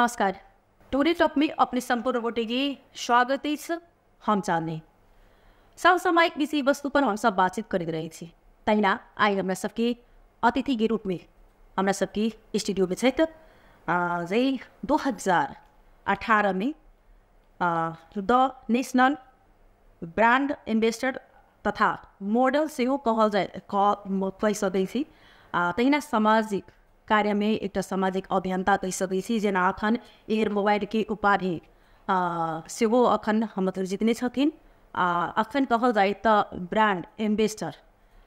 नमस्कार, today talk में अपने सम्पूर्ण गोटे के स्वागत अछि। हम चाँदनी समसामयिक विषय वस्तु पर हम सब बातचीत करैत रहै छी। तहिना आइ हमरा सबके अतिथि के रूप में हमरा सबके स्टूडियो में छथि जे 2018 में द नेशनल ब्रांड एम्बेसडर तथा मॉडल सेहो कहल जाय कहि सकै छी। तहिना सामाजिक कार्य में एकटा सामाजिक अभियंता कहि सकै छी, जेना अखन एयर मोबाइल के उपाधि सेहो अखन मतलब जितने छथिन। अखन कहल जाय तऽ ब्रांड एम्बेसडर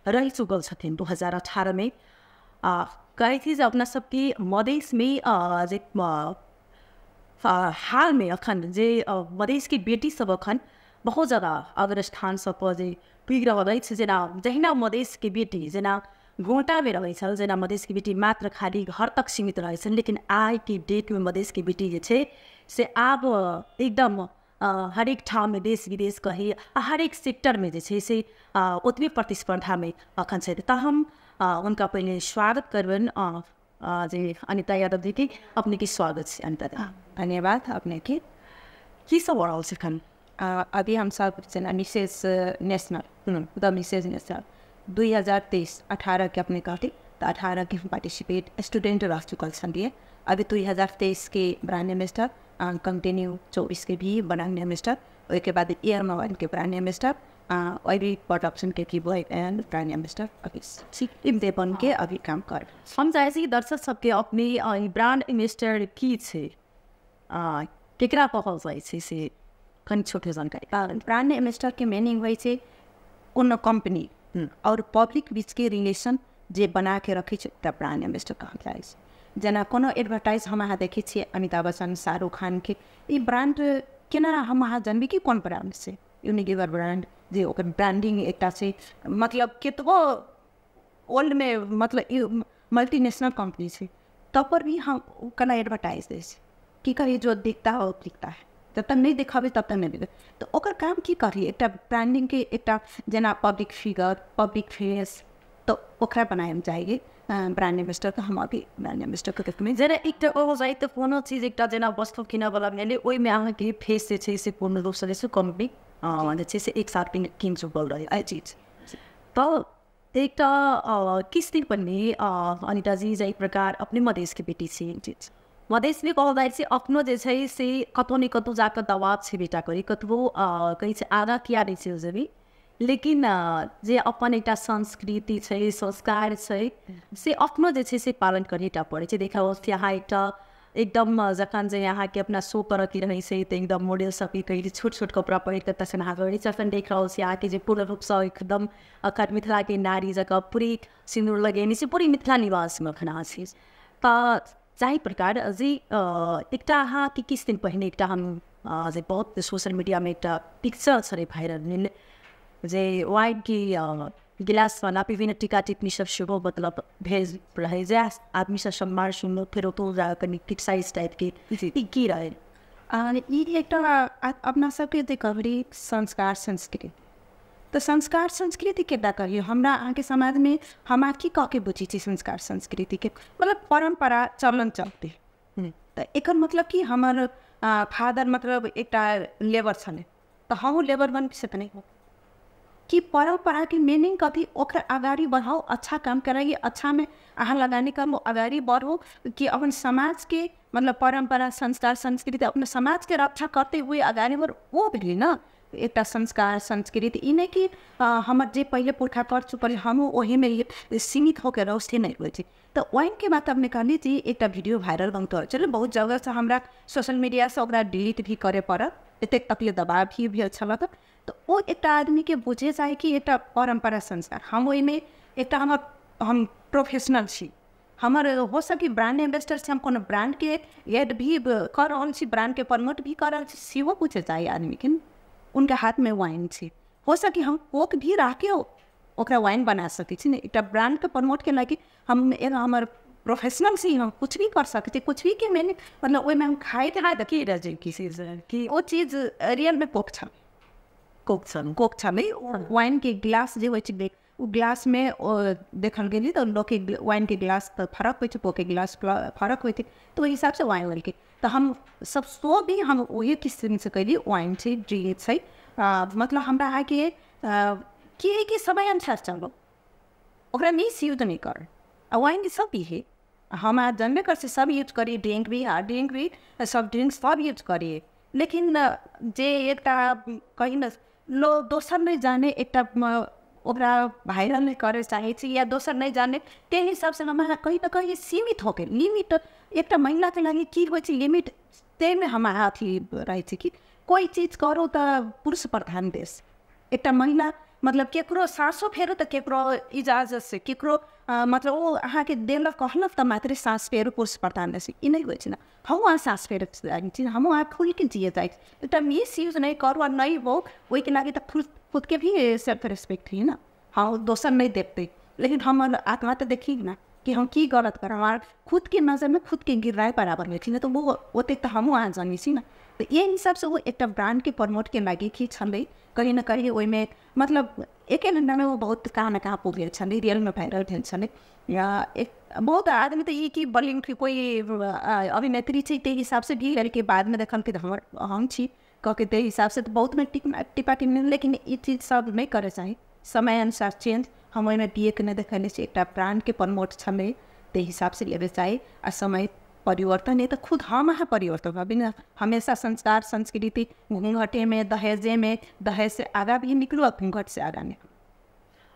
रहि चुकल छथिन 2018 में। कहै छी जे अपना सबके मधेश में जे हाल में अखन जे मधेश के बेटी सब अखन बहुत ज़्यादा अग्र स्थान सब पर जे पुगि रहल अछि। जेना जहिना मधेश के बेटी जेना गोटामे रहै छल, जेना मधेश के बेटी मात्र खाली घर तक सीमित रहै छल, लेकिन आइके डेटमे मधेश के बेटी जे छै से आब एकदम हरेक ठाममे देश विदेश कही हरेक सेक्टरमे जे छै से ओतबे प्रतिस्पर्धामे अखन छै। तऽ हम उनका पहिले स्वागत करबनि जे अनिता यादव जी के। अपने के स्वागत छै अनिता जी। धन्यवाद अपने के। की सब हो रहल छै एखन? अभी हम सब जेना Mrs national, the Mrs national 2023 18 के अपने कहती तो 18 के हम पार्टिसिपेट स्टूडेंट रह चुकल छलिए। अभी 2023 के ब्रांड एम्बेसडर, कंटिन्यू 24 के भी ब्रांड एम्बेसडर, ओहिके बाद एयर मोबाइल के ब्रांड एम्बेसडर, और भी प्रोडक्शन के की एंड ब्रांड एम्बेसडर अभी इम्दे बन के अभी काम कर। हम चाहै छी दर्शक सबके अपने ब्रांड एम्बेसडर की छै, केकरा कहल जाइ छै से कनि छोट जानकारी। ब्रांड एम्बेसडर के मीनिंग होइ छै कोनो कंपनी और पब्लिक बीच के रिलेशन जे बना के रखै छै ओकरा ब्रांड एम्बेसडर कहल जाइ छै। जेना कोनो एडवर्टाइज हम अहाँ देखै छियै अमिताभ बच्चन, शाहरुख खान के, ई ब्रांड केना हम अहाँ जानबै कि कोन ब्रांड छै? यूनिलीवर ब्रांड जे ओकर ब्रांडिंग एकटा छै, मतलब कतबो वर्ल्डमे मतलब मल्टीनेशनल कंपनी छै तब पर भी हम केना एडवर्टाइज दै छै की कही, जो दिखता है वो दिखता है, जब तक नहीं देखाबै तब तक नहीं दिखै। तऽ ओकर काम की करी, एकटा ब्रांडिंगके एकटा जेना पब्लिक फिगर, पब्लिक फेस, तऽ ओकरा बनाबैमे चाहिए ब्रांड एम्बेसडर। तऽ हम अभी ब्रांड एम्बेसडरके रूपमे जेना एकटा कहल जाय तऽ कोनो चीज एकटा जेना वस्तु किनऽवला भेलै ओहिमे अहाँके फेस जे छै से पूर्ण रूपसँ जे छै कम्पनी जे छै से एक साथ किन चुकल रहै एहि चीज। तऽ एकटा किछु दिन पहिने अनिताजी जाहि प्रकार अपने मधेशके बेटी छी, मधेशमे कहल जाइ छै अपनो जे छै से कतहु ने कतहु जाकऽ दबाव छै बेटा करी, कतबो कहै छै आगाँ किया नहि छै जेबी, लेकिन जे अपन एकटा संस्कृति छै, संस्कार छै से अपनो जे छै से पालन करैटा पड़ै छै। देखा अहाँ एकटा एकदम जखन जे अहाँके अपना शो करऽके रहै छै तऽ एकदम मॉडल सबके कहै छोट छोट कपड़ा पहिर कऽ तखन अहाँ करै छै। अखन देख रहल छी अहाँके जे पूर्ण रूपसँ एकदम अखन मिथिलाके नारी जकाँ पूरी सिन्दूर लगेने छै, पूरी मिथिला निवासमे अखन अहाँ छी। तऽ जाहि प्रकार जे एकटा अहाँके किछु दिन पहिने एकटा हम जे बहुत सोशल मीडियामे एकटा पिक्चर छलै वायरल भेल जे वाइनके गिलासवाला विभिन्न टीका टिप्पणी सब सेहो मतलब भेज रहै, जे आदमीसँ सम्मान सुनलो फेर ओतौ जा कनि क्रिटिसाइज टाइपके ई की रहै? ई एकटा अपना सबके जे कहली संस्कार संस्कृति, तऽ संस्कार संस्कृति केना कहियौ, हमरा अहाँके समाजमे हम की कह के बुझै छी संस्कार संस्कृतिके, मतलब परम्परा चलन चलते। तऽ एकर मतलब कि हमर फादर मतलब एकटा लेबर छलै तऽ हमहूँ लेबर बन से तऽ नहि हो कि परम्पराके मीनिंग कथी, ओकरा अगाडि बढ़ाउ, अच्छा काम कराइए, अच्छामे अहाँ लगानी करू, अगाडि बढ़ू कि अपन समाजके मतलब परम्परा संस्कार संस्कृति अपना समाजके रक्षा करते हुए अगाडि बढ़ू, ओ भेलै न एकटा संस्कार संस्कृति। ई नहि कि हमर जे पहिले पुर्खा कर चुकल हमहूँ ओहिमे सीमित होके रहू से नहि होइ छै। तऽ वाइनके बात अपने कहली जे एकटा वीडियो वायरल बहुत छलै, बहुत जगहसँ हमरा सोशल मीडियासँ ओकरा डिलीट भी करय पड़ल, एतेक तकले दबाव भी भेल छल। तऽ ओ एकटा आदमीके बुझे चाही कि एकटा परम्परा संस्कार हम ओहिमे एकटा हमर हम प्रोफेशनल छी, हमर हो सकी ब्रांड एम्बेसडर छी, हम कोनो ब्रांडके एड भी कऽ रहल छी, ब्रांडके प्रमोट भी कऽ रहल छी, सेहो बुझे चाही आदमीके। उनका हाथमे वाइन छै, हो सकी हम कोक भी राखियो ओकरा वाइन बना सकै छी ने, एकटा ब्रांडके प्रमोट केलाकि हम हमर प्रोफेशनल छी, हम कुछ भी कर सकै छी, कुछ भी के मैंने मतलब ओहिमे हम खाइत खाइत की रह की चीज कि ओ चीज रियलमे कोक छल, कोक छल, कोक छलै। वाइनके गिलास जे होइ छै ओ ग्लासमे देखल गेली तऽ लोकके वाइनके गिलास तऽ फरक होइ छै, कोकके गिलास फरक होइ छै, तऽ ओहि हिसाबसँ वाइन लेलकै। तऽ हम सब शो भी हम ओहे किसिमसँ कैली। वाइन छै, ड्रिंक छै, मतलब हमरा अहाँके की है कि समय अनुसार चलू, ओकरा मिस यूज नहि कर। आ वाइन सब पीहे, हम अहाँ जानबे कर सब यूज करी, ड्रिंक भी, हार्ड ड्रिंक भी, सब ड्रिंक सब यूज करिए, लेकिन जे एकटा कही ने लोग दोसर नहि जाने, एकटा ओकरा वायरल नहि करे चाहै छी या दोसर नहि जाने, ताहि हिसाबसँ हम अहाँ कहीं न कहीं सीमित हो गेल। लिमिट एकटा महिलाके लागि की होइ छै लिमिट, ताहिमे हम अहाँ अथी रहै छी कि कोइ चीज करू तऽ पुरुष प्रधान देश, एकटा महिला मतलब केकरो साँसो फेरू तऽ केकरो इजाजतसँ, केकरो मतलब ओ अहाँके देलक कहलक तऽ मात्रे साँस फेरू, पुरुष प्रधान देश ई नहि होइ छै ने। हमहूँ अहाँ साँस फेर चाहै छी, हमहूँ अहाँ खुलिके जिए चाहै छी, एकटा मिस यूज नहि करू आ नहि हो, ओहिके लागि तऽ खुदके भी सेल्फ रेस्पेक्ट है ना। हाँ दोसर नहीं देखते, लेकिन हमर आत्मा तऽ देखी ना कि हम की गलत कर, हमार खुदके नजरमे खुदके गिराए बराबर होइ छै ने, तऽ ओ ओतेक तऽ हमहूँ अहाँ जानै छी ना। तऽ एहि हिसाबसँ ओ एकटा ब्रांडके प्रमोटके लागि की छलै, कहीं न कहीं ओहिमे मतलब एके घण्टामे ओ बहुत कहाँ न कहाँ पुगेल छलै, रियलमे वायरल भेल छलै। या एक बहुत आदमी तऽ ई कि बॉलीवुडके कोइ अभिनेत्री छै ताहि हिसाबसँ भी लड़के बादमे देखलकै तऽ हमर हम छी कहके ताहि हिसाबसँ तऽ बहुतमे टिपा टिपनी, लेकिन ई चीज सब नहि करे चाही। समय अनुसार चेंज, हम ओहिमे पिएके नहि देखले छी, एकटा ब्रांडके प्रमोट छलै ताहि हिसाबसँ लेबे चाही। आ समय परिवर्तन है तऽ खुद हम अहाँ परिवर्तन भऽ ने, हमेशा संस्कार संस्कृति घूँघटेमे दहेजेमे, दहेज से आगाँ भी निकलू आ घूँघट से आगाँ निकलू।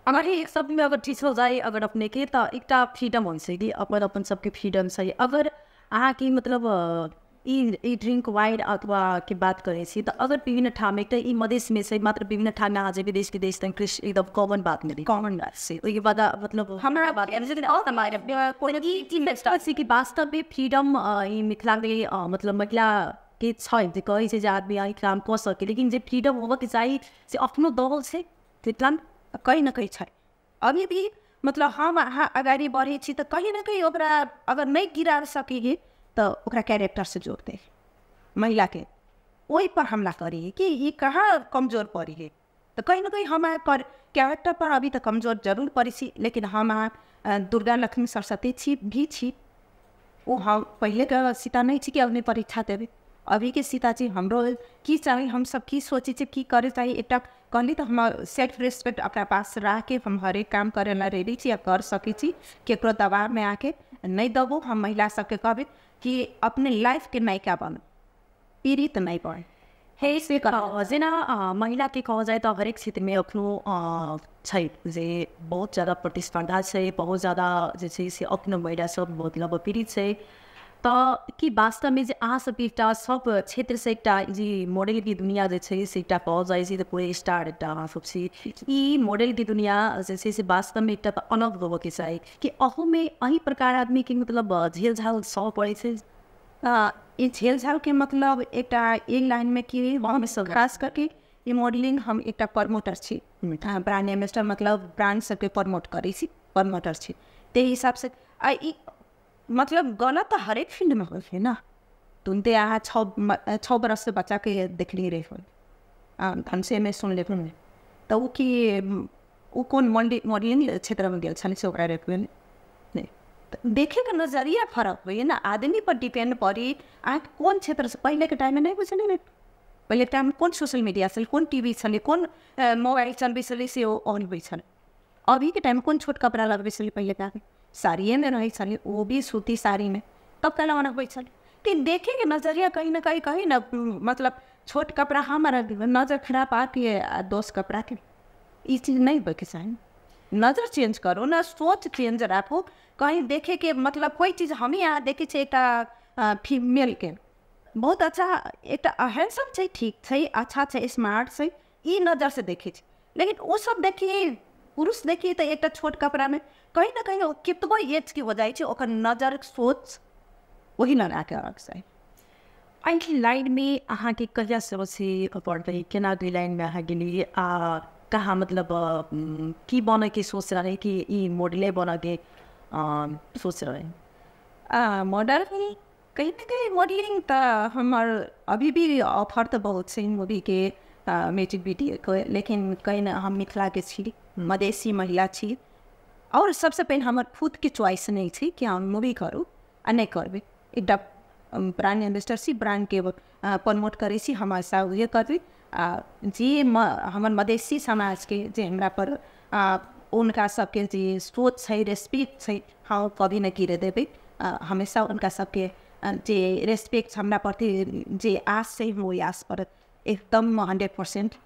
अगर एक शब्दमे अगर ठिसल जाय अगर अपने के तऽ एकटा फ्रीडम होइ छै कि अपन अपन सबके फ्रीडम छै। अगर अहाँके मतलब ई ड्रिंक वाइन अथवा के बात करै छी तऽ अगर विभिन्न ठाम एकटा ई मधेशमे छै मात्र, विभिन्न ठाममे अहाँ जेबै देश विदेश तक कृषि एकदम कॉमन बात मिली, कॉमन बात छै। ओहिके बाद मतलब हमरा बात कि वास्तवमे फ्रीडम ई मिथिलाके मतलब महिलाके छै जे कहै छै जे आदमी एहि काम कऽ सकै, लेकिन जे फ्रीडम होबऽके चाही से अखनो दबल छै मिथिलामे कहीं न कहीं छै अभी भी। मतलब हम अहाँ अगाडि बढ़ै छी तऽ कहीं न कहीं ओकरा अगर नहि गिरा सकी तऽ ओकरा कैरेक्टरसँ जोड़तै महिलाके, ओहिपर हमला करी कि ई कहाँ कमजोर पड़ी है। तऽ कहीं न कहीं हम अहाँ कैरेक्टर पर अभी तऽ कमजोर जरूर पड़ै छी, लेकिन हम अहाँ दुर्गा लक्ष्मी सरस्वती छी भी छी, ओ हम पहिलेके सीता नहि छी कि अग्नि परीक्षा देबै। अभीके सीता छी, हमरो की चाही, हम सब की सोचै छी, की करे चाही, एकटा कहली तऽ हम सेल्फ रेस्पेक्ट अपना पास राखके हम हरेक काम करे ला रेडी छी आ कर सकै छी, केकरो दबावमे आके नहि दबू। हम महिला सबके कहबै कि अपने लाइफके नायिका बनू, पीड़ित नहि बन। हे से जेना महिलाके कहल जाय तऽ हरेक क्षेत्रमे अखनो छै जे बहुत ज्यादा प्रतिस्पर्धा छै, बहुत ज्यादा जे छै से अखनो महिला सब मतलब पीड़ित छै। तऽ की वास्तवमे जे अहाँ सबके एकटा सब क्षेत्रसँ एकटा जे मॉडलके दुनिया जे छै से एकटा कहल जाइ छै तऽ पूरे स्टार एकटा अहाँ सब छी, ई मॉडलके दुनिया जे छै से वास्तवमे एकटा तऽ अलग होबऽके चाही कि अहूमे एहि प्रकार आदमीके मतलब झेल झाल सहऽ पड़ै छै? ई झेल झालके मतलब एकटा एक लाइनमे कि हम खास करके ई मॉडलिंग हम एकटा प्रमोटर छी, ब्रांड एम्बेसडर मतलब ब्रांड सबके प्रमोट करै छी, प्रमोटर छी ताहि हिसाबसँ। आ ई मतलब गलत तऽ हरेक फील्डमे होइ छै ने, तुरन्ते अहाँ 6 बरसके बच्चाके देखलियै रहै धनसेमे सुनले तऽ ओ कि ओ कोन मॉडलिंग क्षेत्रमे गेल छलै से ओकरा रेप भेल नहि। देखेके नजरिया फरक होइए ने, आदमी पर डिपेंड पड़ी अहाँ कोन क्षेत्रसँ। पहिलेके टाइममे नहि बुझलियै ने, पहिलेके टाइममे कोन सोशल मीडिया छलै, कोन टी वी छलै, कोन मोबाइल चलबै छलै से ओ ऑन होइ छलै। अभीके टाइममे कोन छोट कपड़ा लगबै छलै, पहिलेके आदमी साड़िएमे रहै छलै, ओ भी सूती साड़ीमे तब कैला होइ छलै। तऽ देखेके नजरिया कहीं न कहीं कहीं न मतलब छोट कपड़ा हमारा नजर खराब आके आ दोस्त कपड़ाके ई चीज नहि होइके चाही। नजर चेंज करू ने, सोच चेंज राखू। कहीं देखेके मतलब कोइ चीज हम यहाँ देखै छियै एकटा फीमेलके बहुत अच्छा एकटा हैंडसम छै, ठीक छै, अच्छा छै, स्मार्ट छै, ई नजरसँ देखै छै। लेकिन ओ सब देखी पुरुष देखी तऽ एकटा छोट कपड़ामे कहीं न कहीं कतबो एजके हो जाइ छै, ओकर नजर सोच वही लगाके रख चाही। एहि लाइनमे अहाँके कहिया से पड़लै, केना ई लाइनमे अहाँ गेलियै आ कहाँ मतलब की बनयके सोच रहै कि ई मॉडले बनयके सोच रहै? मॉडल कहीं न कहीं मॉडलिंग तऽ हमर अभी भी ऑफर तऽ बहुत छै मूवीके, म्यूजिक वीडियोके, लेकिन कहीं न हम मिथिलाके छी, मधेसी महिला छी, और सबसँ पहिने हमर खुदके चॉइस नहि छै कि हम मूवी करू आ नहि करबै। एकटा ब्रांड एम्बेसडर छी, ब्रांडके प्रमोट करै छी, हम हमेशा उहे करबै। आ जे हमर मधेसी समाजके जे हमरा पर उनका सबके जे सोच छै, रेस्पेक्ट छै, हम कभी नहि गिरे देबै। हमेशा उनका सबके जे रेस्पेक्ट हमरा प्रति जे आस छै, हम ओहि आस पर एकदम 100%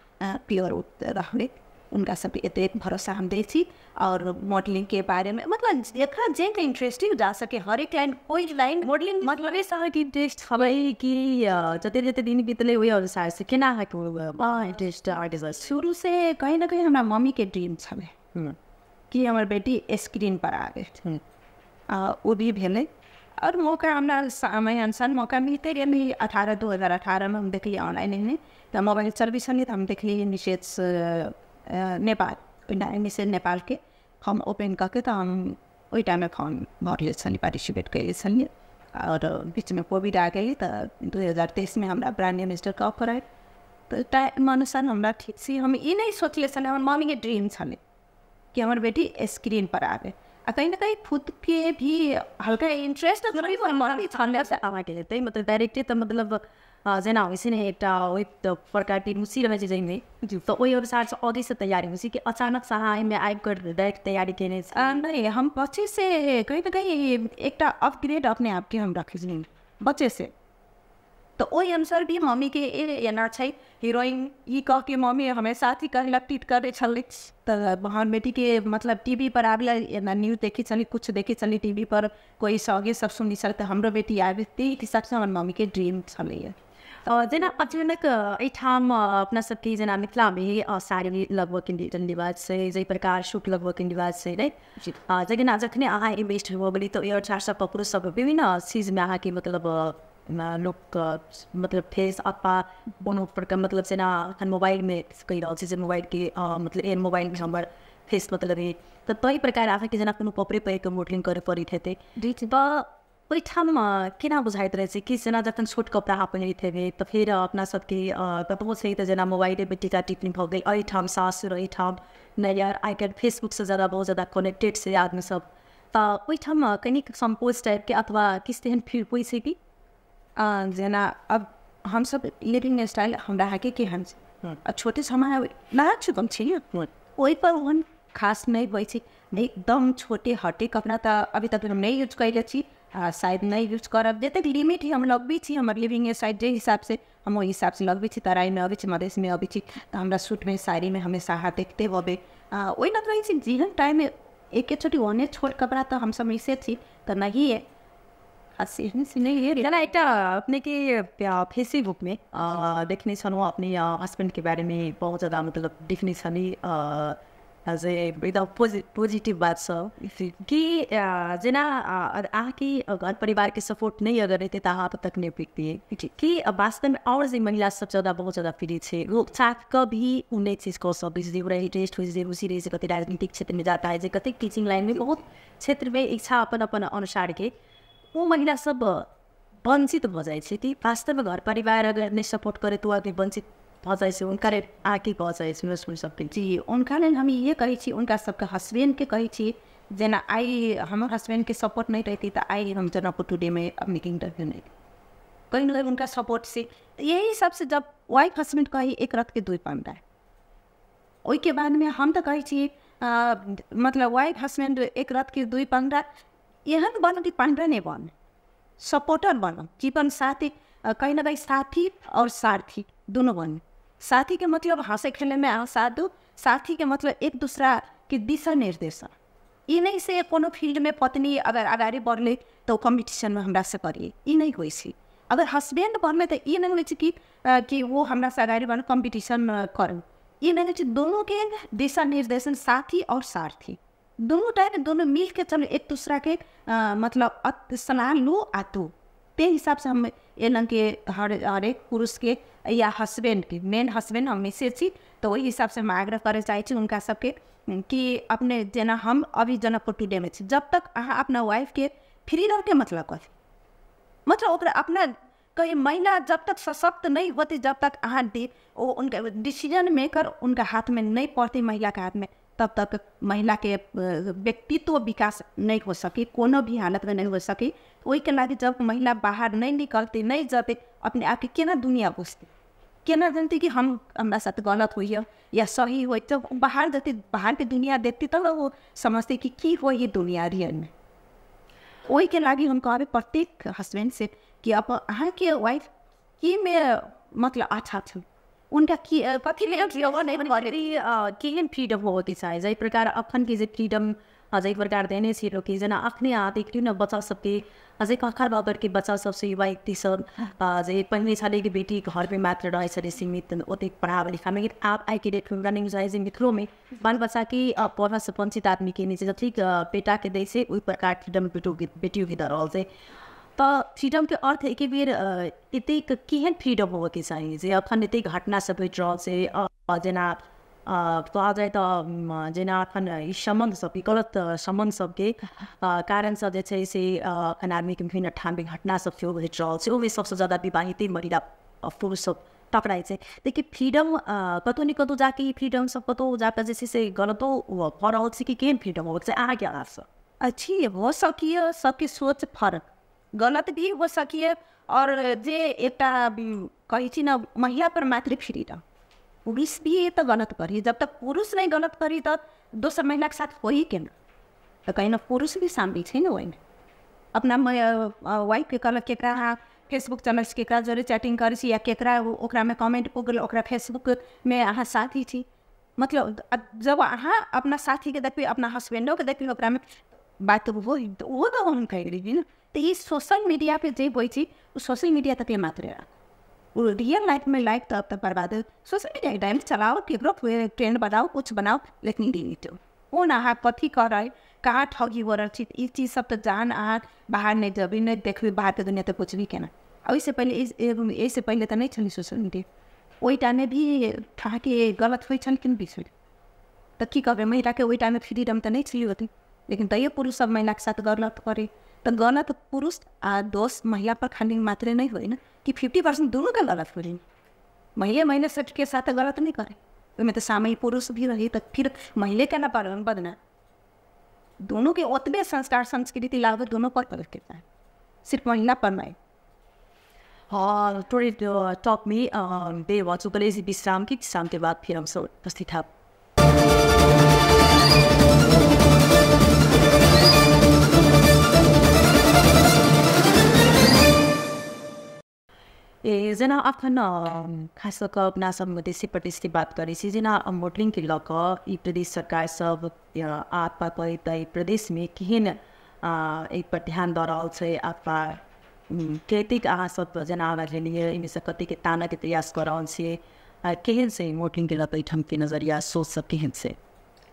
प्योर रहबै। उनका सबके एतेक भरोसा हम दै छी। और मॉडलिंग के बारे में मतलब जकरा जे इंटरेस्टिंग जा सके हरेक लाइन कोई लाइन मॉडलिंग मतलब अहाँके इंटरेस्ट छलै कि जते जते दिन बितलै ओहि अनुसार से केना अहाँके इंटरेस्ट आर्टिस्ट? शुरू से कहीं ना कहीं हमरा मम्मी के ड्रीम छलै कि हमर बेटी स्क्रीन पर आबे, ओ भी भेलै। और मौका हमरा समय अनुसार मौका मिलते गेलै। 2018 में हम देखलियै ऑनलाइन एहने तऽ मोबाइल चलबै छलियै तऽ हम देखलियै मिसेज नेपाल, मिसेज नेपालके फॉर्म ओपन कऽ के, तऽ हम ओहि टाइममे फॉर्म भरले छलियै, पार्टिसिपेट कयले छलियै। और बीचमे कोविड आ गेलै तऽ 2023 में हमरा ब्रांड एम्बेसडरके ऑफर आयल। तऽ टाइम अनुसार हमरा ठीक छी, हम ई नहि सोचले छलियै, हमर मम्मीके ड्रीम छलै कि हमर बेटी स्क्रीन पर आबे आ कहीं ना कहीं खुद के भी हल्का इंटरेस्ट छलै अहाँके हेतै। मतलब डायरेक्टे तऽ मतलब जेना होइ छै ने एकटा ओहि प्रकारके रुचि रहै छै जाहिमे, तऽ ओहि अनुसारसँ अघिसँ तैयारी होइ छै कि अचानकसँ अहाँ एहिमे आबि कऽ डायरेक्ट तैयारी केने छी? नहि, हम बच्चे से कहीं ना कहीं एकटा अपग्रेड अपने आपके हम रखै छी बच्चे से, तऽ ओहि अनुसार भी मम्मीके एना छै हीरोइन ई कह के मम्मी हमेशा अथी कहलक, टीट करै छलै। तऽ हमर बेटीके मतलब टीवी पर आबि एना न्यूज देखै छली, कुछ देखै छली टीवी पर, कोइ सॉन्गे सब सुनै छलै, तऽ हमरो बेटी आबे, ताहि हिसाबसँ हमर मम्मीके ड्रीम छलैए। जेना अचानक एहिठाम अपना सबके जेना मिथिलामे साड़ी लगबऽके रिवाज छै, जाहि प्रकार सूट लगबऽके रिवाज छै ने, जेना जखने अहाँ इन्वेस्ट भऽ गेली तऽ ओहि अनुसारसँ कपड़ो सब विभिन्न चीजमे अहाँके मतलब लोक मतलब फेस अथवा कोनो प्रकार मतलब जेना एखन मोबाइलमे कहि रहल छी जे मोबाइलके मतलब एहन मोबाइलमे हमर फेस मतलब तऽ ताहि प्रकार अहाँके जेना कोनो कपड़े पहिर कऽ मॉडलिंग करऽ पड़ैत हेतै, तऽ ओहिठाम केना बुझाइत रहै छै कि जेना जखन छोट कपड़ा अहाँ पहिरैत हेबै तऽ फेर अपना सबके कतबो छै तऽ जेना मोबाइलेमे टीका टिप्पणी भऽ गेल, एहिठाम सासुर एहिठाम नैहर, आइ काल्हि फेसबुकसँ ज्यादा बहुत ज्यादा कनेक्टेड छै आदमी सब, तऽ ओहिठाम कनिक संकोच टाइपके अथवा किछु तेहन फील होइ छै कि? जेना अब हमसब लिविंग स्टाइल हमरा अहाँके केहन छै, आ छोटे समय नया चुकल छी ओहिपर ओहन खास नहि होइ छै। एकदम छोटे हटे कपड़ा तऽ अभी तक हम नहि यूज कयले छी आ शायद नहि यूज करब। जतेक लिमिट हम लगबै छी हमर लिविंग स्टाइल जाहि हिसाबसँ हम ओहि हिसाबसँ लगबै छी। तराईमे अबै छी, मधेशमे अबै छी तऽ हमरा सूटमे साड़ीमे हमेशा अहाँ देखते होबै, ओहि लग रहै छी। जेहन टाइममे एकेचोटि ओहने छोट कपड़ा तऽ हमसब मिसे छी तऽ नहिए जेना एकटा अपनेके फेसबुकमे देखने छलहुँ अपने हस्बैंडके बारेमे बहुत ज्यादा मतलब देखने छली जे एकदम पॉजिटिव बात सब कि जेना अहाँके घर परिवारके सपोर्ट नहि अगर रहितै तऽ अहाँ तक नहि पुगितियै कि वास्तवमे। आओर जे महिला सब ज्यादा बहुत ज्यादा पीड़ित छै, ओ चाह कऽ भी ओ नहि चीज कऽ सकै छै, जे ओकरा इंटरेस्ट होइ छै, रुचि रहै छै, कते राजनीतिक क्षेत्रमे जाता है, जे कतेक टीचिंग लाइनमे बहुत क्षेत्रमे इच्छा अपन अपन अनुसारके ओ महिला सब वञ्चित भऽ जाइ छै कि वास्तवमे घर परिवार अगर नहि सपोर्ट करे तऽ ओ आदमी वञ्चित भऽ जाइ छै। हुनका लेल अहाँ की कहऽ चाहै छी सुनि सकै जी? हुनका लेल हम इहे कहै छी, हुनका सबके हसबैंडके कहै छी, जेना आइ हमर हसबैंडके सपोर्ट नहि रहितै तऽ आइ हम जनकपुर टुडेमे अपनेके इंटरव्यू नहि, कहीं ना कहीं उनका सपोर्ट से यही सबसे जब वाइफ हसबैंड कही एक रथ के दुई पंडा। ओहिके बादमे हम तऽ कहै छी मतलब वाइफ हसबैंड एक रथ के दुई पंडा, एहन बनू कि पंडा नहि बन, सपोर्टर बनू, जीवन साथी, कहीं ना कहीं साथी और सारथी दुनू बनू। साथीके मतलब हँसै खेलैमे अहाँ साथ दू, साथीके मतलब एक दूसराके दिशा निर्देशन। ई नहि से कोनो फील्डमे पत्नी अगर अगाडि बढ़लै तऽ ओ कम्पटिशनमे हमरासँ करिए, ई नहि होइ छै। अगर हसबैंड बढ़लै तऽ ई नहि होइ छै कि ओ हमरासँ अगाडि बढ़ कम्पटिशन करू, ई नहि होइ छै। दुनूके दिशा निर्देशन, साथी और सारथी दुनू टाइम दुनू मिलके चलू, एक दूसराके मतलब सलाह लू आ दू। ताहि हिसाबसँ हम एनाके हरेक पुरुषके या हसबैंडके, मेन हसबैंड हम मिसेज छी, तऽ ओहि हिसाबसँ हम आग्रह करय चाहै छी हुनका सबके कि अपने जेना हम अभी जनकपुर टुडेमे छी, जब तक अहाँ अपना वाइफके फ्रीडमके मतलब कथी, मतलब ओकरा अपना कहीं महिला जब तक सशक्त नहीं होती, जब तक अहाँ ओ उनका डिसीजन मेकर उनका हाथमे नहीं पड़तै, महिलाके हाथमे, तब तक महिलाके व्यक्तित्व विकास नहि हो सकी, कोनो भी हालतमे नहि हो सकी। ओहिके लागि जब महिला बाहर नहि निकलतै, नहि जतै, अपने आपके केना दुनिया बुझतै, केना जानतै कि हम हमरा साथ गलत होइए या सही होइ। जब बाहर जतै, बाहरके दुनिया देखतै तब ओ समझतै कि की होइ दुनिया रियलमे। ओहिके लागि हम कहबै प्रत्येक हस्बैंड से कि अब अहाँके वाइफ की मे मतलब अच्छा छै, उनका की कथी केहन फ्रीडम होबऽके चाही। जाहि प्रकार अखन के जे फ्रीडम जाहि प्रकार देने छै लोक, जेना अखने अहाँ देखियौ ने बच्चा सबके, जे कखर बाबरके बच्चा सबसँ युवा युवती सब जे पहिने छलै कि बेटी घरमे मात्र रहै छलै सीमित, ओतेक पढ़ाबै लिखामे, लेकिन आब आइके डेटमे हमरा नहि बुझाइ छै मिथिलोमे बाल बच्चाके पढ़ऽसँ वञ्चित आदमीके नहि छै। जतेक बेटाके दै छै ओहि प्रकार फ्रीडम बेटियोके दऽ रहल छै। तऽ फ्रीडमके अर्थ एके बेर एतेक केहन फ्रीडम होबऽके चाही जे अखन एतेक घटना सब घटि रहल छै, जेना कहल जाय तऽ जेना अखन ई सम्बन्ध सबके गलत सम्बन्ध सबके कारणसँ जे छै से अखन आदमीके विभिन्न ठाममे घटना सब सेहो घटि रहल छै। ओहिमे सबसँ ज्यादा विवाहिते महिला पुरुष सब टकराइ छै। देखिए फ्रीडम कतहु ने कतहु जाके ई फ्रीडम सब कतहु जाकऽ जे छै से गलतो भऽ रहल छै कि केहन फ्रीडम होबऽके चाही अहाँके आधारसँ? अच्छी हो सकिए, सबके सोच फरक, गलत भी हो सकिए। और जे एकटा कहै छी ने महिला पर मात्र फ्रीडम, पुरुष भी तऽ गलत करी, जब तक पुरुष नहीं गलत करी तऽ दोसर महिलाके साथ हो ही केना, तऽ कहीं ना पुरुष भी शामिल छै ने ओहिमे। अपना वाइफके कहलक केकरा अहाँ फेसबुक चलै छी, केकरा जरे चैटिंग करै छी या केकरा ओकरामे कमेंट गेल, ओकरा फेसबुकमे अहाँ साथी छी, मतलब जब अहाँ अपना साथीके देखबै, अपना हस्बैंडोके देखबै ओकरामे बात हो तऽ ओहो तऽ हम कहि रही ने। तऽ ई सोशल मीडिया पे जे होइ छै ओ सोशल मीडिया तक मात्र राखू, वो रियल लाइफ में लाइफ तो अब तक बर्बाद है। सोशल मीडिया के टाइम चलाओ, केकरो ट्रेंड बनाओ, कुछ बनाओ, लेकिन डिलीट कोन अहाँ कथी करै, कहाँ ठगी हो रहल छी, ई चीज सब तऽ जान अहाँ बाहर नहि जबै, नहि देखबै बाहरके दुनिया तऽ बुझबी केना। ओहिसँ पहिले एहिसँ पहिले तऽ नहि छलै सोशल मीडिया, ओहि टाइममे भी अहाँके गलत होइ छल कि नहि तऽ की कहबै, महिलाके ओहि टाइममे फ्रीडम तऽ नहि छलै ओते, लेकिन तैयो पुरुष सब महिलाके साथ गलत करै। तऽ गलत पुरुष आ दोष महिला पर खाली मात्रे नहि होइ ने कि 50% दुनूके गलत होइ, महिले महिला सबके साथ गलत नहि करे, ओहिमे तऽ शामिल पुरुष भी रही, तऽ फिर महिले केना बदना, दोनों के ओतबे संस्कार संस्कृति लागू दोनों पर पड़के चाही, सिर्फ महिला पर नहीं। हाँ, थोड़ी टॉक में देर हो चुकल है विश्राम की, विश्राम के बाद फिर हम सब उपस्थित हैं। ए जेना अखन खास कऽ अपना सब मधेसी प्रदेशके बात करै छी, जेना मोडलिङके लऽ कऽ ई प्रदेश सरकार सब आत्मा कहै तऽ प्रदेशमे केहन एहि पर ध्यान दऽ रहल छै, अथवा कतेक अहाँ सब जेना आगाँ गेलियै एहिमे कतेक तानऽके प्रयास कऽ रहल छियै, केहन छै मोडलिङके लऽ कऽ एहिठामके नजरिया सोच सब केहन छै?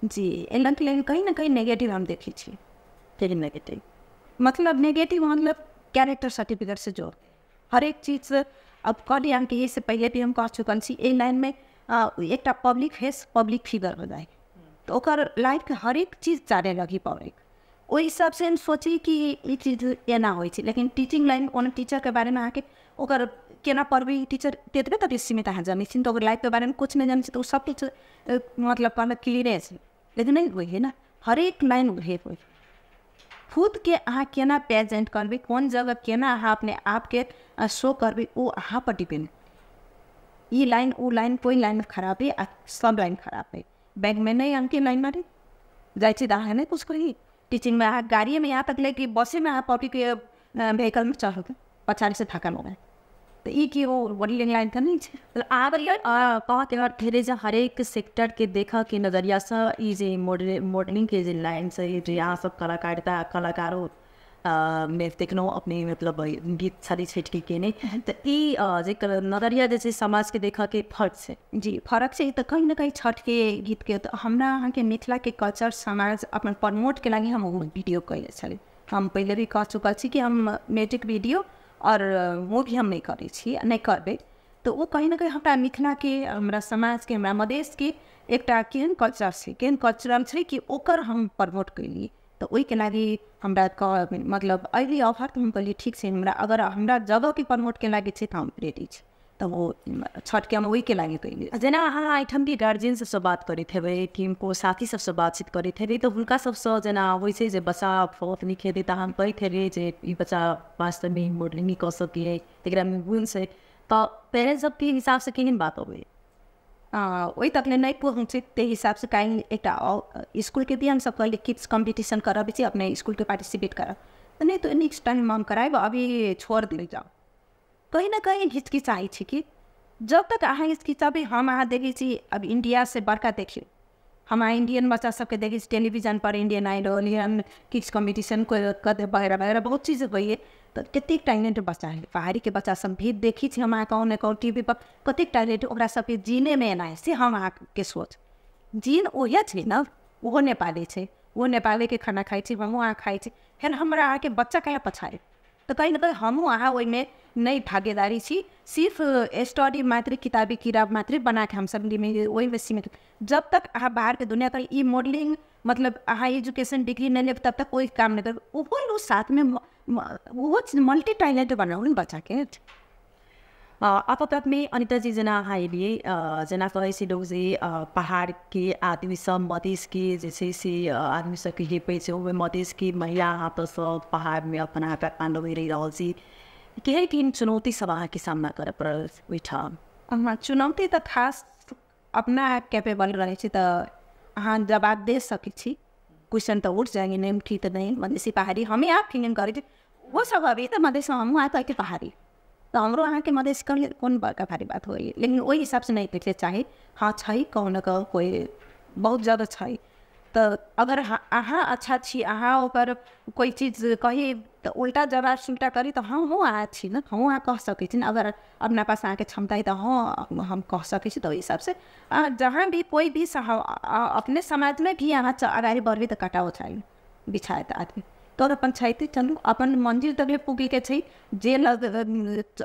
जी, एहि लेल कहीं ना कहीं नेगेटिव हम देखै छी। केहन नेगेटिव? मतलब नेगेटिव मतलब कैरेक्टर सर्टिफिकेट से जोड़ हरेक चीज। अब कहली अहाँके एहिसँ पहिले भी हम कह चुकल छी, एहि लाइनमे एकटा पब्लिक फेस पब्लिक फिगर हो जाए तऽ ओकर लाइफके हरेक चीज जाने लगी पब्लिक, ओहि हिसाबसँ हम सोची कि ई चीज एना होइ छै। लेकिन टीचिंग लाइन कोनो टीचरके बारेमे अहाँके ओकर केना पढ़बै टीचर तेतबे तक सीमित अहाँ जनै छी, तऽ ओकर लाइफके बारेमे किछु नहि जनै छी, तऽ ओ सब किछु मतलब कहलक क्लियरे छै, लेकिन नहि होइ है ने, हरेक लाइन उहे होइ। खुद के अहाँ केना प्रेजेंट करबै, कोन जगह केना अहाँ अपने आपके शो करबै, ओ अहाँ पर डिपेंड। ई लाइन ओ लाइन कोइ लाइन खराब है आ सब लाइन खराब है। बैंकमे नहि अहाँके लाइन मारी जाइ छी तऽ अहाँ नहि कुछ कही, टीचिंगमे अहाँ गाड़िएमे यहाँ तक ले कि बसेमे अहाँ पब्लिक व्हीकलमे चढ़ू पछाड़ीसँ धक्का लगाए, तऽ ई की ओ बोर्डिंग लाइन तऽ नहि छै। आब कहके अर्थ भेलै जे हरेक सेक्टरके देखऽके नजरियासँ ई जे मॉडलिंगके जे लाइन छै, जे अहाँ सब कलाकारिता कलाकारो मे देखलहुँ अपने मतलब गीत छली छठिके केने, तऽ ई जे नजरिया जे छै समाजके देखऽके फर्क छै। जी फरक छै, तऽ कहीं ना कहीं छठके गीतके तऽ हमरा अहाँके मिथिलाके कल्चर समाज अपन प्रमोटके लागि हम ओ वीडियो कयले छली। हम पहिले भी कह चुकल छी कि हम म्यूजिक वीडियो और मूवी हम नहि करै छी, नहि करबै, तऽ ओ कहीं ना कहीं हमरा मिथिलाके, हमरा समाजके, हमरा मधेशके एकटा केहन कल्चर छै, केहन कल्चरल छै कि ओकर हम प्रमोट कयलियै। तऽ ओहिके लागि हमरा मतलब अयली ऑफर तऽ हम कहलियै ठीक छै, हमरा अगर हमरा जगहके प्रमोटके लागि छै तऽ हम रेडी छी। तऽ ओ छठके हम ओहिके लागि कयली। जेना अहाँ एहिठामके गार्जियन सबसँ बात करैत हेबै कि को साथी सबसँ बातचीत करैत हेबै तऽ हुनका सबसँ जेना होइ छै जे बच्चा बहुत नीक हेतै तऽ अहाँ कहैत हेबै जे ई बच्चा वास्तवमे मॉडलिंग कऽ सकैए, एकरामे गुण छै, तऽ पेरेंट्स सबके हिसाबसँ केहन बात अबै? ओहि तकले नहि पहुँचै ताहि हिसाबसँ काल्हि एकटा इसकुलके भी हमसब कहलियै किड्स कॉम्पिटिशन करबै छी, अपने इसकुलके पार्टिसिपेट करब, तऽ नहि तऽ नेक्स्ट टाइम हम करायब, अभी छोड़ देल जाउ। कहीं ना कहीं हिचकिचाइ छी कि जब तक अहाँ हिचकिचाबै, हम अहाँ देखै छी अब इण्डियासँ बड़का देखियौ, हम अहाँ इंडियन बच्चा सबके देखै छी टेलीविजन पर, इंडियन आइडल, किड्स कॉम्पिटिशन वगैरह वगैरह बहुत चीज होइए, तऽ कतेक टैलेंट बच्चा है, पहाड़ीके बच्चा सब भी देखै छी हम अहाँ कहूँ ने कहूँ टी वी पर, कतेक टैलेंट ओकरा सबके जीनेमे एना है, से हम अहाँके सोच जीन ओहे छै ने, ओहो नेपाली छै, ओहो नेपालीके खाना खाइ छी, हमहूँ अहाँ खाइ छी, फेर हमरा अहाँके बच्चा कहाँ पछाड़े, तऽ कहीं ना कहीं हमहूँ अहाँ ओहिमे नहि भागीदारी छी, सिर्फ स्टडी मात्रै किताबी कीड़ा मात्रै बनाके हमसब ओहिमे सीमित। जब तक अहाँ बाहरके दुनिया तक ई मॉडलिंग मतलब अहाँ एजुकेशन डिग्री नहि लेब तब तक कोइ काम नहि करब, ओहो लोग साथमे ओहो मल्टी टैलेंट बनाउ ने बच्चाके। आपतमे अनिता जी जेना अहाँ एलियै, जेना कहै छै लोक जे पहाड़के आदमी सब मधेशके जे छै से आदमी सबके हेपै छै, ओहिमे मधेशके महिला अहाँ तऽ सब पहाड़मे अपन अहाँके रहि रहल छी, केहन केहन चुनौती सब अहाँके सामना करऽ पड़ल ओहिठाम? चुनौती तऽ खास अपना कैपेबल रहै छै तऽ अहाँ जवाब दे सकै छी, क्वेश्चन तऽ उठ जाएंगे नहीं उठी तऽ नहि, मधेसी पहाड़ी हमें आप फीलिंग करै छी, वो सब अभी तऽ मधेस हमहूँ अहाँ कहै पहाड़ी, तऽ हमरो अहाँके मधेस कहलियै कोन बड़का भारी बात होइए, लेकिन ओहि हिसाबसँ नहि देखले चाही। हाँ छै कहूँ ने कहूँ कोइ बहुत ज्यादा छै, तऽ अगर अहाँ अच्छा छी, अहाँ ओकर कोइ चीज कही तऽ उल्टा जवाब सुल्टा करी तऽ हमहूँ अहाँ छी ने, हमहूँ अहाँ कह सकै छी ने, अगर अपना पास अहाँके क्षमता है तऽ हाँ हम कह सकै छी। तऽ ओहि हिसाबसँ जहाँ भी कोइ भी अपने समाजमे भी अहाँ अगाडि बढ़बै तऽ कटाओ चाही बिछायत आदमी तोर अपन छैते चलू अपन मंजिल तकले पुगेके छै, जे लग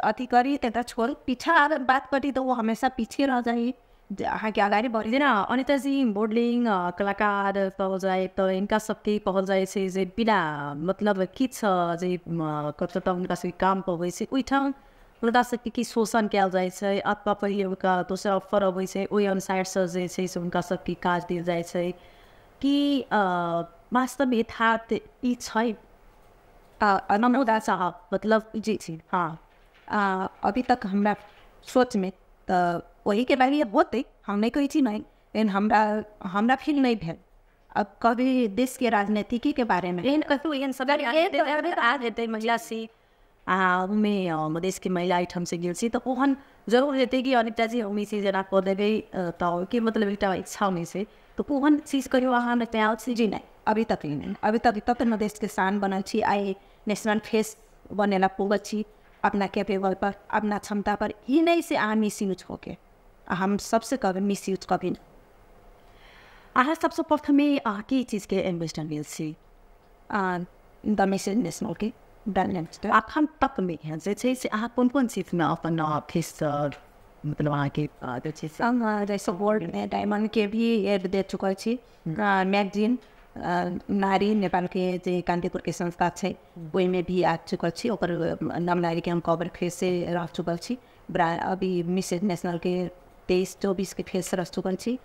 अथी करी तकरा छोड़, पीछा अगर बात करी तऽ ओ हमेशा पीछे रह जाइ, अहाँके अगाडि बढ़ी। जेना अनिता जी मॉडलिंग कलाकार कहल जाय तऽ इनका सबके कहल जाइ छै जे बिना मतलब किछु जे कतऽ तऽ हुनका सबके काम पबै छै ओहिठाम हुनका सबके कि शोषण कयल जाइ छै, अथवा पहिले हुनका दोसर ऑफर अबै छै ओहि अनुसारसँ जे छै से हुनका सबके काज देल जाइ छै, कि वास्तवमे यथार्थ ई छै? साहब मतलब जी जी हाँ, अभी तक हमरा सोचमे तऽ ओहिके बारे होतै, हम नहि कहै छी नहि, लेकिन हमरा हमरा फील नहि भेल। अब कभी देशके राजनीतिके बारेमे एहन कतहु एहन सब हेतै महिला से ओहिमे मधेशके महिला एहिठामसँ गेल छी तऽ ओहन जरूर हेतै कि अनिता जी हम ई चीज एना कऽ देबै तऽ ओहिके मतलब एकटा इच्छा होइ छै, तऽ ओहन चीज कहियो अहाँ आयल छी? जी नहि, अभी तक नहि, अभी तक तक मधेशके शान बनल छी, आइ नेशनल फेस बनेला पुगल छी अपना कैपेबल पर, अपना क्षमता पर, ई नहि से अहाँ मिसयूज होके, हम सबसे कहबै मिसयूज कभी नहि। अहाँ सबसँ प्रथमे अहाँ के चीजके एम्बेसडर भेल छी? द मिसेज नेशनलके ब्रांड एम्बेसडर। अखन तकमे जे छै से अहाँ कोन कोन चीजमे अपन फेस मतलब अहाँके जे छै से जैसे गोल्ड डायमंडके भी एड दे चुकल छी, मैगजीन नारी नेपालके जे कान्तिपुरके संस्था छै ओहिमे भी आ चुकल छी, ओकर नवनारीके हम कवर फेस रह चुकल छी, अभी मिसेज नेशनलके 23-24 के फेस रह चुकल छी,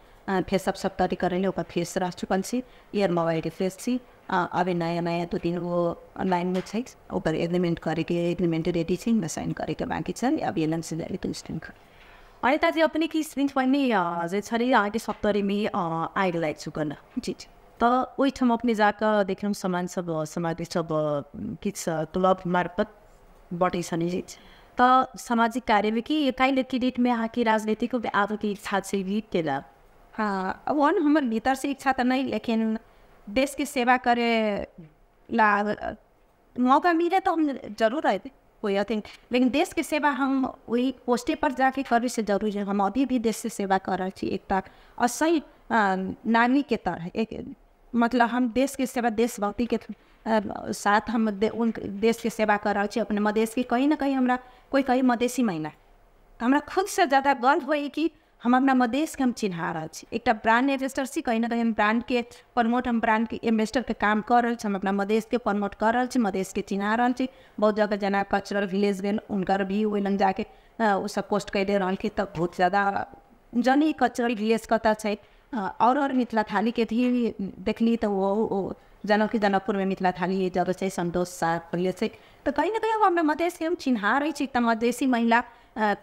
फेस सब सप्तरी करैले ओकर फेस रह चुकल छी, एयर मोबाइलके फेस छी, अभी नयाँ नयाँ 2-3 गो लाइनमे छै, ओकर एग्रीमेन्ट करैके एग्रीमेन्ट रेडी छै, साइन करैके बाँकी छै, अभी एल एम सी जारी। अनिता जी अपने की स्क्रीन पहिने जे छलै अहाँके सप्तरीमे आगि लागि चुकल। जी जी, तऽ ओहिठाम अपने जाकऽ देखलहुँ सामान सब सामग्री सब किछु क्लब मार्फत बटै छनि, तऽ सामाजिक कार्यमे कि काल्हिके डेटमे अहाँके राजनीतिको आबैके इच्छा छै कि केला? हाँ, ओहन हमर भीतरसँ इच्छा तऽ नहि, लेकिन देशके सेवा करे ला मौका मिले तऽ हम जरूर अयबै कोई अथी, लेकिन देशके सेवा हम वही पोस्टे पर जाके करै से जरूरी है, हम अभी भी देशके सेवा कर रहल छी एकटा और सही नागरिकके तरह, एक मतलब हम देशके सेवा देशभक्तिके साथ हम देशके सेवा कर रहल छी। अपने मधेशके कहीं ना कहीं हमरा कोई कहीं मधेसी महिला तऽ हमरा खुदसँ ज़्यादा गर्व होइए कि हम अपना मधेशके हम चिन्हा रहल छी, एकटा ब्रांड एम्बेसडर छी, कहीं ना कहीं हम ब्रांडके प्रमोट, हम ब्रांडके एम्बेसडरके काम कऽ रहल छी, हम अपना मधेशके प्रमोट कऽ रहल छी, मधेशके चिन्हा रहल छी। बहुत जगह जेना कल्चरल विलेज भेल हुनकर भी ओहि लग जाके ओ सब पोस्ट कयले रहलखिन तऽ बहुत ज्यादा जनी कल्चरल ड्रेस कतऽ छै। और मिथिला थालीके भी देखली तऽ ओ जनक जनकपुरमे मिथिला थाली जगह छै, संतोष साह खोलले छै। तऽ कहीं ना कहीं हमरा मधेशके हम चिन्हा रहै छी। तऽ मधेसी महिला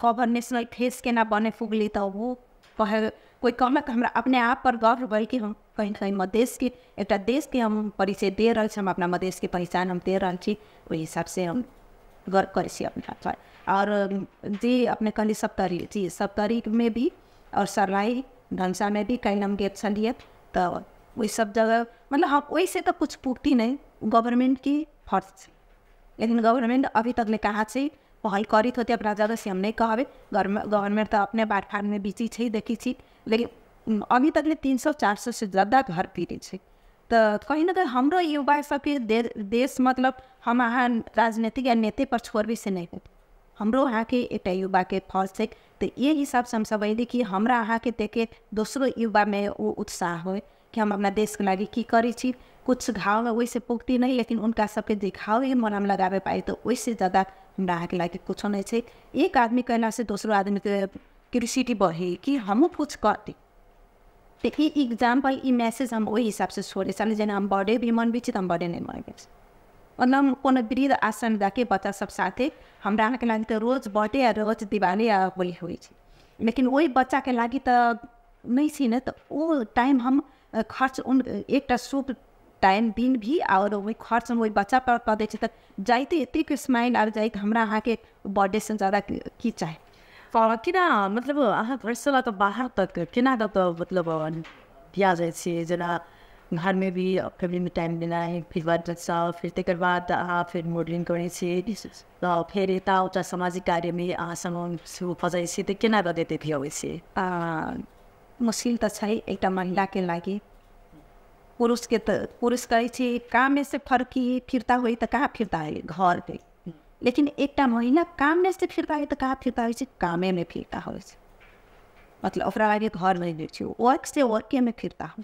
कवर नेशनल फेस केना बने फुगली तऽ ओ कहे कोइ कहलक हमरा अपने आप पर गर्व भेल कि हम कहीं कहीं मधेशके एकटा देशके हम परिचय दे रहल छी, हम अपना मधेशके पहिचान हम दे रहल छी। ओहि हिसाबसँ हम गर्व करै छी अपना पर। और जे अपने कहली सप्तरी, जी सप्तरीमे भी और सर्लाही धनसामे भी काल्हि हम गेल छलियै। तऽ ओहि सब जगह मतलब हम ओहिसँ तऽ कुछ पुगती नहि, गवर्नमेंटके फर्ज छै। लेकिन गवर्नमेंट अभी तक ले कहाँ छै, पहल करैत होतै अपना जगह से हम नहि कहबै। गवर्नमेंट तऽ अपने बाट फाटमे बिजी छै, देखै छी। लेकिन अभी तक ले 300-400 से ज़्यादा घर पीड़ित छै। तऽ कहीं ना कहीं हमरो युवा सबके देश मतलब हम अहाँ राजनीतिक या नेते पर छोड़बै से नहि होतै, हमरो अहाँके एकटा युवाके फर्ज छै। तऽ ये हिसाबसँ हम सब अयली कि हमरा अहाँके देखे दोसरो युवामे ओ उत्साह होइ कि हम अपना देशके लागि की करै छी। कुछ घावमे ओहिसँ पुगती नहि, लेकिन उनका सबके जे घाव मरम लगाबे पाइ तऽ ओहिसँ ज़्यादा हमरा अहाँके लागि कुछो नहि छै। एक आदमी कयलासँ दोसरो आदमीके क्यूरियोसिटी बढ़ी कि हमहूँ कुछ करती। तऽ ई एग्जाम्पल ई मैसेज हम ओहि हिसाबसँ छोड़ै छली। जेना हम बर्थडे भी मनबै छी तऽ हम बर्थडे नहि मनबै छी, मतलब कोनो वृद्ध आश्रम जाके बच्चा सब साथे हमरा अहाँके लागि तऽ रोज बर्थडे आ रोज दिवाली आ होली होइ छै, लेकिन ओहि बच्चाके लागि तऽ नहि छै ने। तऽ ओ टाइम हम खर्च उन एकटा शुभ टाइम दिन भी और ओहि खर्च हम ओहि बच्चा पर कऽ दै छी तऽ जाइते एतेक स्माइल आबि जाइत हमरा अहाँके बर्थडे से ज़्यादा की चाही। केना मतलब अहाँ घरसँ लऽ कऽ बाहर तक केना कऽ मतलब दिया जाइ छियै? जेना घरमे भी फैमिलीमे टाइम देनाइ, फिर बाल बच्चा, फिर तकर बाद अहाँ फेर मॉडलिंग करै छियै, तऽ फेर एता ओतऽ सामाजिक कार्यमे अहाँ संग सेहो फँसै छियै, तऽ केना कऽ एते अबै छियै? मुश्किल तऽ छै एकटा महिलाके लागि। पुरुषके तऽ पुरुष कहै छै काममे से फर्की फिरता होइ तऽ कहाँ फिरता होइ, घर पे। लेकिन एकटा महिला काममे से फिरता होइ तऽ कहाँ फिरता होइ छै, कामेमे फिरता होइ छै। मतलब ओकरा लागि घर नहि होइ छै, वर्क से वर्केमे फिरता हो।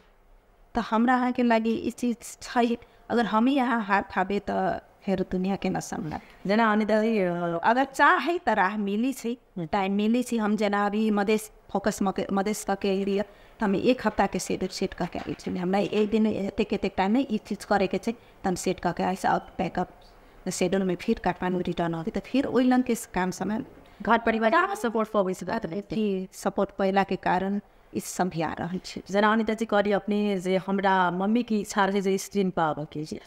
तऽ हमरा अहाँके लागि ई चीज छै, अगर हमी अहाँ हाथ खाबे तऽ फेर दुनिया के न सम्हार। जेना अनिता जी अगर चाहे तऽ राह मिली छै, टाइम मिली छै। हम जेना अभी मधेश फोकस मधेश कऽ एलियै तऽ हम एक हफ्ताके सेट सेट कऽ के आयल छलियै। हमरा एक दिन एतेक एतेक टाइममे ई चीज करैके छै तऽ हम सेट कऽ के आयल छी। अब पैकअप शेड्यूलमे फिर काठमाडौँ रिटर्न अबै तऽ फिर ओहि लङके काम समय घर परिवार सपोर्ट पबै छै। सपोर्ट पयलाके कारण ई सब भी आ रहल छै। जेना अनिता जी कहली अपने जे हमरा मम्मीके इच्छा रहै जे स्क्रीन पर आबऽके,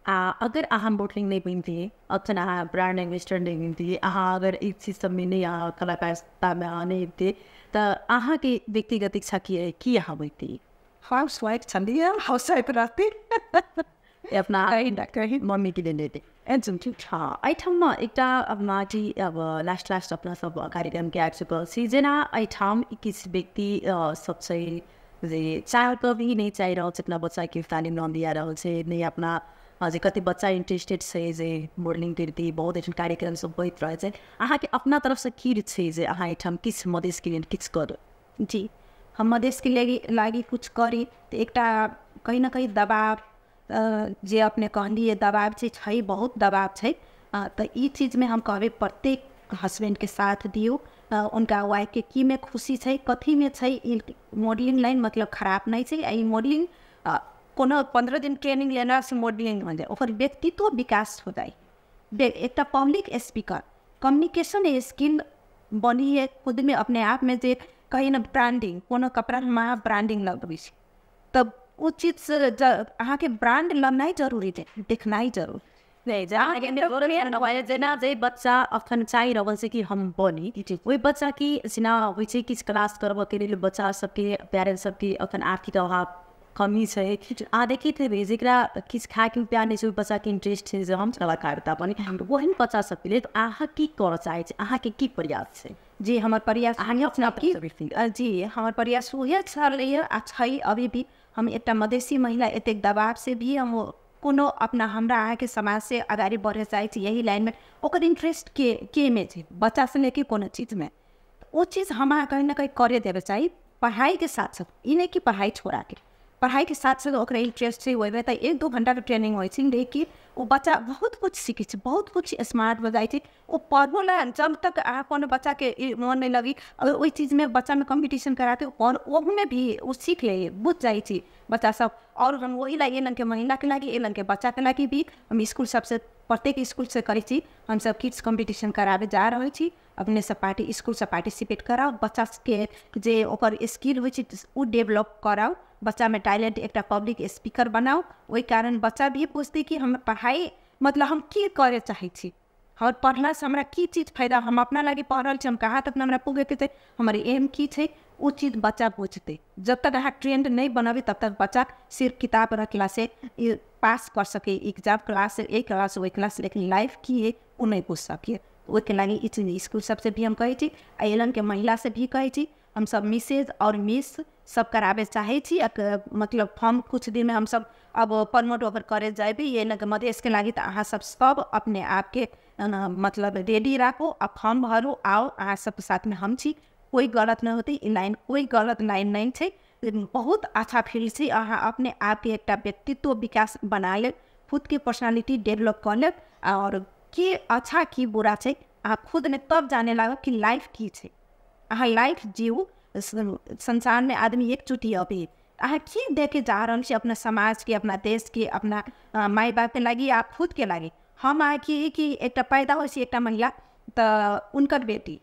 आ अगर अहाँ मॉडलिंग नहि बनितियै, अखन अहाँ ब्रांड एम्बेसडर नहि बनितियै, अहाँ अगर ई चीज सबमे नहि अहाँ कलाकारितामे अहाँ नहि अबितियै तऽ अहाँके व्यक्तिगत इच्छा की अइ, की अहाँ बनितियै? हाउस वाइफ छलियै, हाउस वाइफ रहती अपना कहीं ना कहीं मम्मीके लेल हेतै। हाँ, एहिठाम एकटा अब माटी अब लास्ट लास्ट अपना सब कार्यक्रमके आबि चुकल छी। जेना एहिठाम किछु व्यक्ति सब छै जे चाह कऽ भी नहि चाहि रहल छै अपना बच्चाके तालिम न दिया रहल छै, नहि अपना जे कते बच्चा इंटरेस्टेड छै जे मॉडलिंग करितै, बहुत एहन कार्यक्रम सब होइत रहै छै। अहाँके अपना तरफसँ की छै जे अहाँ एहिठाम किछु मधेशके लेल किछु करू? जी, हम मधेशके लागि कुछ करी तऽ एकटा कहीं ना कहीं दबाव जे अपने कहलियै दबाव छै, बहुत दबाव छै। तऽ ई चीजमे हम कहबै प्रत्येक हस्बैंडके साथ दियौ, उनका वाइफके की मे खुशी छै, कथीमे छै। ई मॉडलिंग लाइन मतलब खराब नहि छै। ई मॉडलिंग कोनो 15 दिन ट्रेनिंग लेलासँ मॉडलिंग हो जाए, ओकर व्यक्तित्व विकास हो जाए। एकटा पब्लिक स्पीकर कम्युनिकेशन स्किल बनिए खुदमे अपने आपमे जे कहीं न ब्रांडिंग कोनो कपड़ामे अहाँ ब्रांडिंग लगबै छी तब ओ चीज अहाँके ब्रांड लगनाइ जरूरी छै, देखनाइ जरूरी नहि। जेना जे बच्चा अखन चाहि रहल छै कि हम बनी, ओहि बच्चाके जेना होइ छै किछु क्लास करबऽके लेल बच्चा सबके पेरेंट्स सबके अखन आर्थिक अभाव कमी छै। अहाँ देखैत हेबै जेकरा किछु खायके उपाय नहि छै ओहि बच्चाके इंटरेस्ट छै जे हम कलाकारिता बनी, ओहन बच्चा सबके लेल अहाँ की करऽ चाहै छी, अहाँके की प्रयास छै? जी, हमर प्रयास जी हमर प्रयास उएह छलैए आ छै अभी भी। हम एकटा मधेसी महिला एतेक दबाव से भी हम कोनो अपना हमरा अहाँके समाजसँ अगाडि बढ़य चाहै छी यही लाइनमे। ओकर इंटरेस्ट के मे छै बच्चासँ लेके कोनो चीजमे, ओ चीज हम अहाँ कहीं ना कहीं करे देबे चाही पढ़ाइके साथ साथ। ई नहि कि पढ़ाइ छोड़ाके, पढ़ाइके साथ साथ ओकरा इंट्रेस्ट छै ओहिमे, तऽ 1-2 घंटाके ट्रेनिंग होइ छै, लेकिन ओ बच्चा बहुत कुछ सीखै छै, बहुत कुछ स्मार्ट हो जाइ छै। ओ पढ़ो ला जब तक अहाँ कोनो बच्चाके मन नहि लगी, अगर ओहि चीजमे बच्चामे कम्पीटिशन कराके ओहूमे भी ओ सीख ले, बुझ जाइ छै बच्चा सब। और हम ओहि लागि एलनके महिलाके लागि, एलनके बच्चाके लागि भी हम स्कूल सबसँ प्रत्येक स्कूलसँ करै छी, हमसब किड्स कम्पीटिशन कराबे जा रहल छी। अपने सब पार्टी स्कूलसँ पार्टिसिपेट कराउ, बच्चाके जे ओकर स्किल होइ छै ओ डेवलप कराउ, बच्चामे टैलेंट, एकटा पब्लिक स्पीकर बनाउ। ओहि कारण बच्चा भी बुझतै कि हम पढ़ाइ मतलब हम की करे चाहै छी, हमर पढ़लासँ हमरा की चीज फायदा, हम अपना लागि पढ़ रहल छी, हम कहाँ तक हमरा पुगैके छै, हमर एम की छै, ओ चीज बच्चा बुझतै। जब तक अहाँ ट्रेंड नहि बनबै तब तक बच्चा सिर्फ किताब रखलासँ पास कर सकै एग्जाम, क्लास एक क्लास ओहि क्लास, लेकिन लाइफ की है ओ नहि बुझ सकै। ओहिके लागि ई चीज स्कूल सबसँ भी हम कहै छी, आ एलनके महिलासँ भी कहै छी। हमसब मिसेज और मिस सब कराबे चाहै छी, मतलब फॉर्म कुछ दिनमे हमसब अब प्रमोट ओकर करे जाइबे एलनके मधेशके लागि, तऽ अहाँ सब सब अपने आपके मतलब रेडी राखू आ फॉर्म भरू, आओ अहाँ सबके साथमे हम छी। कोइ गलत नहि होतै, ई लाइन कोइ गलत लाइन नहि छै, बहुत अच्छा फील्ड छै। अहाँ अपने आपके एकटा व्यक्तित्व विकास बना लेब, खुदके पर्सनालिटी डेवलप कऽ लेब, और की अच्छा की बुरा छै अहाँ खुदमे तब जाने लागब कि लाइफ की छै। अहाँ लाइफ जीउ, संसारमे आदमी एकचोटि अबै, अहाँ की देखे जा रहल छी अपना समाजके, अपना देशके, अपना माय बापके लागि आ खुदके लागि। हम अहाँ की एकटा पैदा होइ छै एकटा महिला तऽ उनकर बेटी,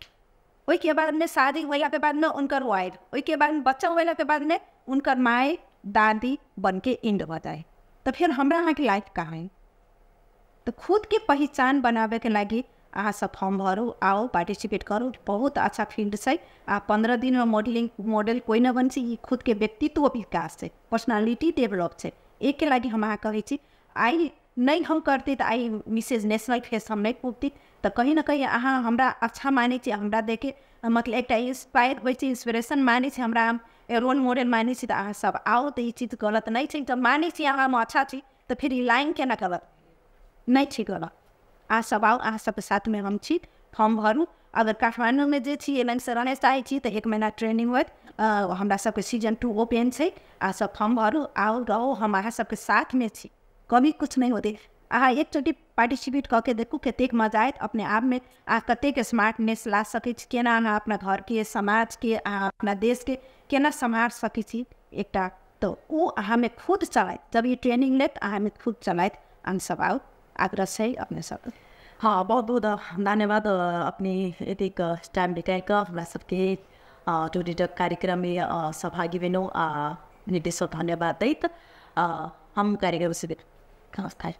ओहिके बादमे शादी होलाके बादमे उनकर वाइफ, ओहिके बादमे बच्चा होलाके बादमे उनकर माय दादी बनके एंड भऽ जाए, तऽ फेर हमरा अहाँके लाइफ कहाँ है। तऽ खुदके पहिचान बनाबैके लागि अहाँ सब फॉर्म भरू, आओ पार्टिसिपेट करू, बहुत अच्छा फील्ड छै। आ 15 दिनमे मॉडलिंग मॉडल कोइ नहि बन छै, ई खुदके व्यक्तित्व विकास छै, पर्सनालिटी डेवलप छै। एकके लागि हम अहाँ कहै छी, आइ नहि हम करती तऽ आइ मिसेज नेशनल फेस हम नहि पुगती, तऽ कहीं न कहीं अहाँ हमरा अच्छा मानै छी, हमरा देखे मतलब एकटा इंस्पायर होइ छी, इंस्पिरेशन मानै छी, हमरा रोल मॉडल मानै छी, तऽ अहाँ सब आओ। तऽ ई चीज गलत नहि छै, जब मानै छी अहाँ हम अच्छा छी तऽ फेर ई लाइन केना गलत नहि छै गलत। अहाँ सब आउ, अहाँ सबके साथमे हम छी, फॉर्म भरू। अगर काठमाण्डूमे जे छी एलनसँ रहने चाहै छी तऽ 1 महीना ट्रेनिंग होयत, हमरा सबके सीजन 2 ओपन छै, अहाँ सब फॉर्म भरू, आउ रहू, हम अहाँ सबके साथमे छी, कभी कुछ नहि होतै। अहाँ एकचोटि पार्टिसिपेट कऽ के देखू कतेक मजा आयत अपने आपमे, अहाँ कतेक स्मार्टनेस ला सकै छी, केना अहाँ अपना घरके, समाजके, अहाँ अपना देशके केना सम्हार सकै छी एकटा, तऽ ओ अहाँमे खुद चलायत। जब ई ट्रेनिंग लेत अहाँमे खुद चलायत। अहाँ सब आउ, आग्रह छै अपने सब। हाँ, बहुत बहुत धन्यवाद अपने एतेक टाइम निकालि कऽ हमरा सबके टुडे टॉक कार्यक्रममे सहभागी भेलहुँ आ निर्देश धन्यवाद दैत हम कार्यक्रम से नमस्कार।